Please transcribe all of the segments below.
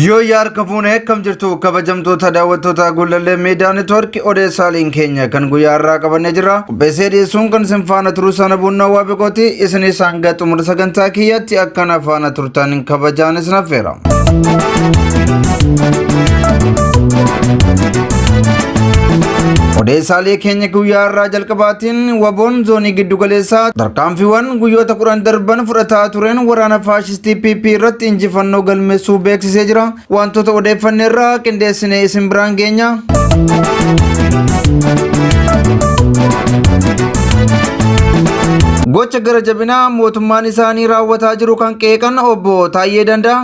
Yoo harka fuune akkam jirtu kabajamtoota daawwattoota Gullallee Miidiyaa Neetwoork, odeessaaliin keenya kan guyyaa irraa qabannee jira. Qopheessee dhiyeessuun kan isin faana turu sana bunnaa waa beekooti. Isinis hanga xumura sagantaa kiyyaatti akkana faana turtan kabajaan isin affeera. Odeessaalee keenya guyyaa irraa jalqabaatiin, WBOn zoonii giddugaleessaa tarkaanfiiwwan guyyoota 10 darban fudhataa tureen waraana faashistii PP irratti injifannoo galmeessuu beeksisee jira. Wantoota odeeffanne irraa qindeessinee isin biraan geenya. Gocha gara jabinaa mootummaan isaanii raawwataa jiru kan qeeqan obbo Taayyee Danda'a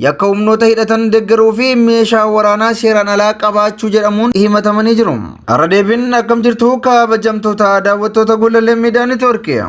yakka humnoota hidhatan deeggaruu fi meeshaa waraanaa seeraan alaa qabaachuu jedhamuun himatamanii jiru. Har'a deebiin akkam jirtu kabajamtoota daawwattoota Gullallee Miidiyaa Neetwoorkii.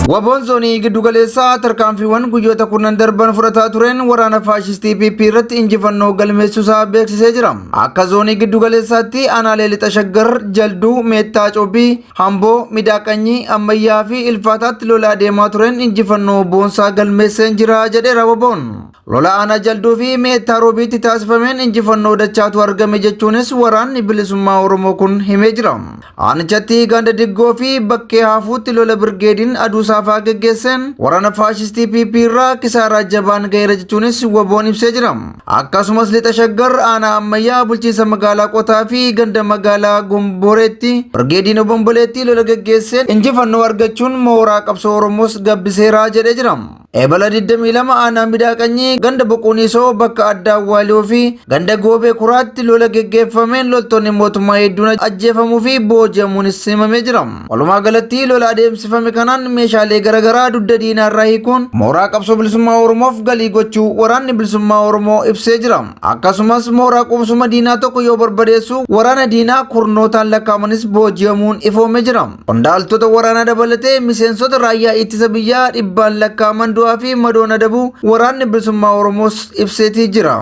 WBOn zoonii giddugaleessaa tarkaanfiiwwan guyyoota 10 darban fudhataa tureen waraana faashistii PP irratti injifannoo galmeessuusaa beeksisee jira. Akka zoonii giddugaleessaatti aanaalee Lixa Shaggar, Jalduu, Meettaa Cobii, Hamboo, Midaaqanyii, Ammayyaa fi Ilfaataatti lola adeemaa tureen injifannoo boonsaa galmeesseen jira jedheera WBOn. Lola aanaa Jalduu fi Meettaa Roobiitti taasifameen injifannoo dachaatu argame jechuunis waraanni bilisummaa Oromoo kun himee jira. Aanichatti ganda Diggoo fi Bakkee Haafuutti lola birgeediin aduu saafaa geggeesseen waraana faashistii PP irraa kisaaraa jabaan ga'eera jechuunis WBOn ibsee jira. Akkasumas Lixa Shaggar aanaa Ammayyaa bulchiinsa magaalaa Qotaa fi ganda magaalaa Gomboreetti birgeediin Obomboleetti lola geggeesseen injifannoo argachuun mooraa qabsoo Oromoos gabbiseera jedhee jira. Ebala 22 aanaa Midaaqanyii ganda Boquunisoo bakka addaa Waaliyoo fi ganda Goobee Kuraatti lola geggeeffameen loltoonni mootummaa hedduun ajjeefamuu fi booji'amuunis himamee jira. Walumaa galatti lola adeemsifame kanaan meeshaalee garaagaraa dugda diinaa irraa hiikuun mooraa qabsoo bilisummaa Oromoof galii gochuu waraanni bilisummaa Oromoo ibsee jira. Akkasumas mooraa qubsuma diinaa tokko yoo barbadeessu waraana diinaa kurnootaan lakkaa'amanis booji'amuun ifoomee jira. Qondaaltota waraanaa dabalatee miseensota raayyaa ittisa biyyaa dhibbaan lakkaa'aman du'aa fi madoon adabuu waraanni bilisummaa Oromoos ibseetii jira.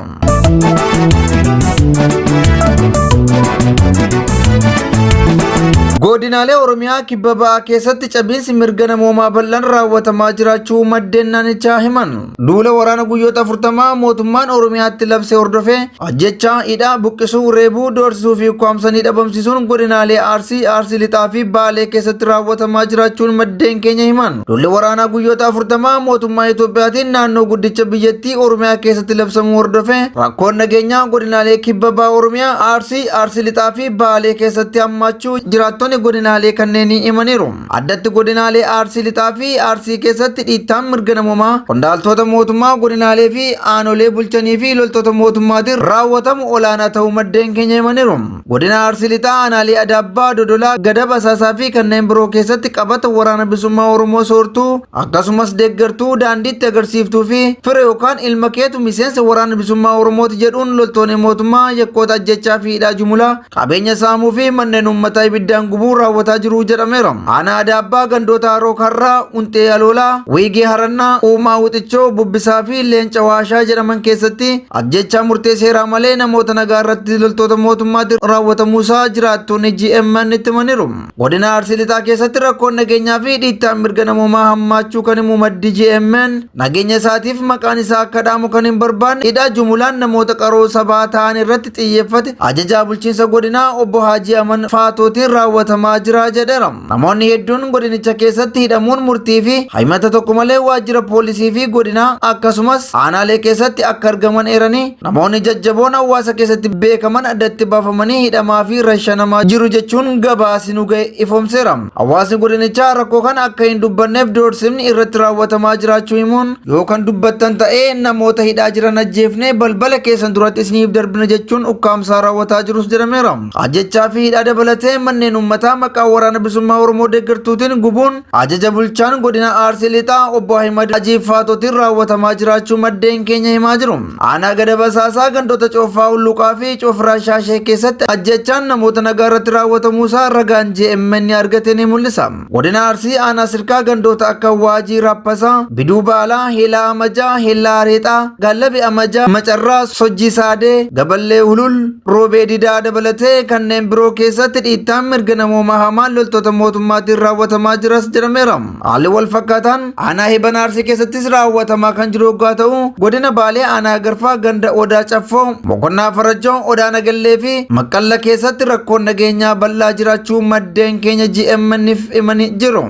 Godinaalee Oromiyaa kibba ba'aa keessatti cabiinsi mirga namoomaa bal'aan raawwatamaa jiraachuu maddeen naannichaa himan. Duula waraana guyyoota 40 mootummaan Oromiyaatti labse hordofee ajjechaa, hidhaa, buqqisuu, reebuu, doorsisuu fi ukkaamsanii dhabamsiisuun godinaalee Arsii, Arsii Lixaa fi Baalee keessatti raawwatamaa jiraachuun maddeen keenya himan. Duulli waraanaa guyyoota 40 mootummaa Itoophiyaatiin naannoo guddicha biyyattii Oromiyaa keessatti labsamuu hordofee rakkoon nageenyaa godinaalee kibba baha Oromiyaa, Arsii, Arsii Lixaa fi Baalee keessatti hammaachuu jiraattonni godinaalee kanneenii himaniiru. Addatti godinaalee Arsii Lixaa fi Arsii keessatti dhiittaan mirga namoomaa qondaaltota mootummaa godinaalee fi aanolee bulchanii fi loltoota mootummaatiin raawwatamu olaanaa ta'uu maddeen keenya himaniiru. Godina Arsii Lixaa aanaalee Adaabbaa, Dodolaa, Gadab Asaasaa fi kanneen biroo keessatti qabata waraana bilisummaa Oromoo soortuu akkasumas deeggartuu, daandiitti agarsiiftuu fi fira yookaan ilma keetu miseensa waraana bilisummaa Oromooti jedhuun loltoonni mootummaa yakkoota ajjechaa fi hidhaa jumulaa, qabeenya saamuu fi manneen uummataa ibiddaan gubuu raawwataa jiru jedhameera. Aanaa Adaabbaa gandoota Haroo Karraa, Unxee Aloolaa, Wiigee Harannaa, Uumaa Wuxichoo, Bubbisaa fi Leenca Waashaa jedhaman keessatti ajjechaa murtee seeraa malee namoota nagaa irratti loltoota mootummaatti raawwatamuusaa jiraattonni GMN itti himaniiru. Godina Arsii Lixaa keessatti rakkoon nageenyaa fi dhiittaan mirga namoomaa hammaachuu kan himu maddi GMN, nageenya isaatiif maqaan isaa akka dhaamu kan hin barbaanne, hidhaa jumulaan namoota qaroo sabaa ta'an irratti xiyyeeffate ajajaa bulchiinsa godinaa obbo Haajii Aman Faatootiin raawwatamaa jira jedheera. Namoonni hedduun godinicha keessatti hidhamuun murtii fi himata tokko malee waajjira poolisii fi godinaa akkasumas aanaalee keessatti akka argaman eeranii, namoonni jajjaboon hawaasa keessatti beekaman addatti baafamanii hidhamaa fi rashanamaa jiru jechuun gabaasi nu ga'e ifoomseera. Hawaasni godinichaa rakkoo kana akka hin dubbanneef doorsifni irratti raawwatamaa jiraachuu himuun, yoo kan dubbattan ta'ee namoota hidhaa jiran ajjeefnee balbala keessan duratti isiniif darbina jechuun ukkaamsaa raawwataa jirus jedhameera. Ajjechaa fi hidhaa dabalatee manneen uummataa maqaa waraana bilisummaa Oromoo deeggartuutiin gubuun ajaja bulchaan godina Arsii Lixaa obbo Ahimad Hajii Faatootiin raawwatamaa jiraachuu maddeen keenya himaa jiru. Aanaa Gada Basaasaa gandoota Cooffaa Hulluqaa fi Coofiraa Shaashee keessatti ajjechaan namoota nagaa irratti raawwatamuusaa ragaan JMN argate ni mul'isa. Godina Arsii aanaa Sirkaa gandoota akka Waajii Raappasaa, Biduu Baalaa, Helaa Amajaa, Hellaa Areexaa, Gaallabi Amajaa, Macarraa, Sojjii Saadee, Gaballee Hulul, Roobee Didaa dabalatee kanneen biroo keessatti dhiittaan mirga namoomaa hamaan loltoota mootummaatiin raawwatamaa jiras jedhameera. Haalli wal fakkaataan aanaa Heeban Arsii keessattis raawwatamaa kan jiru yoggaa ta'u, godina Baalee aanaa Garfaa ganda Odaa Caffoo, Boqonnaa Farajjoo, Odaa Nagallee fi Maqqalla keessatti rakkoon nageenyaa bal'aa jiraachuu maddeen keenya GMN'f himanii jiru.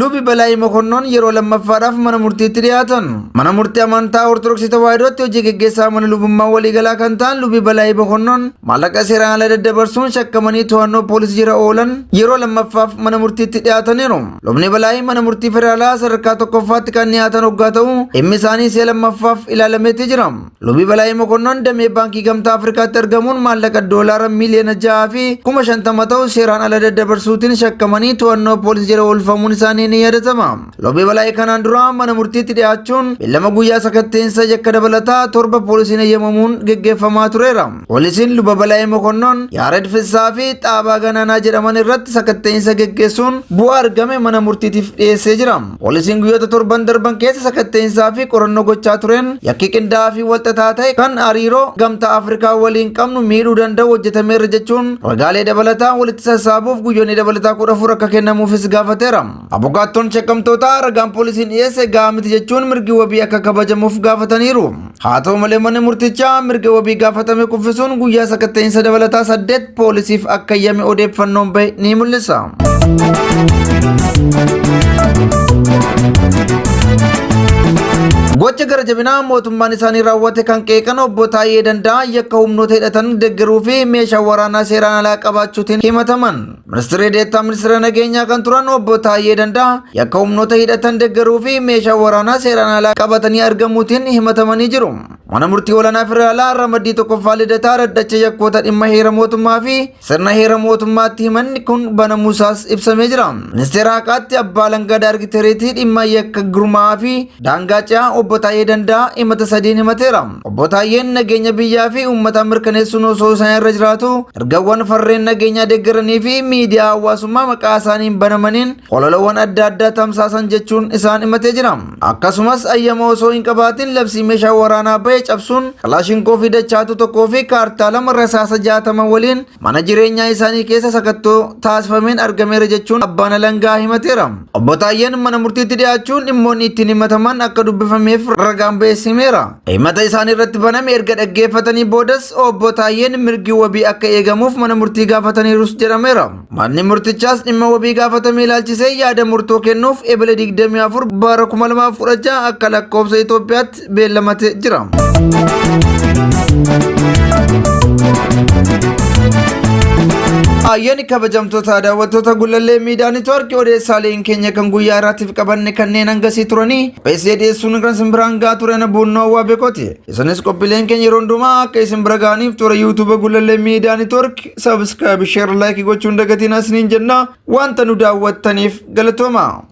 Lubi Balaayii Mokonnoon yeroo lammaffaadhaaf mana murtiitti dhiyaatan. Mana murtii amantaa Ortodoksii Tawaahidootti hojii geggeessaa mana lubummaa waliigalaa kan ta'an Lubi Balaayii Mokonnoon maallaqa seeraan ala daddabarsuun shakkamanii to'annoo poolisii jira oolan yeroo lammaffaaf mana murtiitti dhiyaataniiru. Lubni Balaayii mana murtii federaalaa sadarkaa tokkoffaatti kan dhiyaatan hoggaa ta'u dhimmi isaanii si'a lammaffaaf ilaalameetii jira. Lubi Balaayii Mokonnon damee Baankii Gamtaa Afrikaatti argamuun maallaqa doolaara miiliyoona 6 fi 50,000 ta'u seeraan ala daddabarsuutiin shakkamanii to'annoo poolisii jala oolfamuun isaanii ni yaadatama. Lubi Balaayii kanaan dura mana murtiitti dhiyaachuun beellama guyyaa sakatteensa yakka dabalataa 7 poolisiin eeyyamamuun geggeeffamaa tureera. Poolisiin Luba Balaayii Mokonnon, Yaared Fissaa fi Xaabaa Ganaanaa jedhaman irratti sakatteensa geggeessuun bu'aa argame mana murtiitiif dhiyeessee jira. Poolisiin guyyoota 7 darban keessa sakatteensaa fi qorannoo gochaa tureen yakki qindaa'aa fi walxaxaa ta'e kan hariiroo Gamtaa Afrikaa waliin qabnu miidhuu danda'u hojjetameera jechuun ragaalee dabalataa walitti sassaabuuf guyyoonni dabalataa 14 akka kennamuufis gaafateera. Abukaattoon shakkamtootaa ragaan poolisiin dhiyeesse gahaa miti jechuun mirgi wabii akka kabajamuuf gaafataniiru. Haa ta'u malee, manni murtichaa mirga wabii gaafatame kuffisuun guyyaa sakatteensa dabalataa 8 poolisiif akka eeyyame odeeffannoon bahe ni mul'isa. Gocha gara jabinaa mootummaan isaanii raawwate kan qeeqan obbo Taayyee Danda'aa yakka humnoota hidhatan deeggaruu fi meeshaa waraanaa seeraan alaa qabaachuutiin himataman. Ministeerri Deettaa Ministeera Nageenyaa kan turan obbo Taayyee Danda'aa yakka humnoota hidhatan deeggaruu fi meeshaa waraanaa seeraan alaa qabatanii argamuutiin himatamanii jiru. Mana murtii olaanaa federaalaa ramaddii tokkoffaa Lidataa dhaddacha yakkoota dhimma heera mootummaa fi sirna heera mootummaatti himanni kun banamuusaas ibsamee jira. Ministeera Haqaatti abbaa alangaa daariktareetii dhimma yakka gurmaa'aa fi daangaa ce'aa obbo Taayyee Danda'aa himata sadiin himateera. Obbo Taayyeen nageenya biyyaa fi uummataa mirkaneessuun osoo isaan irra jiraatu ergawwan farreen nageenyaa deeggaranii fi miidiyaa hawaasummaa maqaa isaaniin banamaniin hololawwan adda addaa tamsaasan jechuun isaan himatee jira. Akkasumas ayyama osoo hin qabaatin labsii meeshaa waraanaa bahe cabsuun kilaashinkoo fi dachaatu tokkoo fi kaartaa lama rasaasa 60 waliin mana jireenyaa isaanii keessa sakattoo taasifameen argameera jechuun abbaan alangaa himateera. Obbo Taayyeen mana murtiitti dhiyaachuun dhimmoonni ittiin himataman akka dubbifameef ragaan ba'e himeera. Himata isaanii irratti baname erga dhaggeeffatanii boodas obbo Taayyeen mirgi wabii akka eegamuuf mana murtii gaafataniirus jedhameera. Manni murtichaas dhimma wabii gaafatame ilaalchisee yaada murtoo kennuuf Ebile 24 bara 2016 akka lakkoofsa Itoophiyaatti beellamatee jira. Ayyaanni kabajamtoota daawwattoota Gullallee Miidiyaa Niitwoorkii, odeessaaleen keenya kan guyyaa irraatiif qabanne kanneen hangasii turanii, qopheessee dhiyeessuun kan isin biraan gahaa ture Buunnoo Hawwaa Beekooti. Isinis qophiileen keenya yeroo hundumaa akka isin bira ga'aniif toora YouTube Gullallee Miidiyaa Niitwoorkii subscribe, share, like gochuun dagatiin isiniin jenna. Wanta nu daawwattaniif galatooma.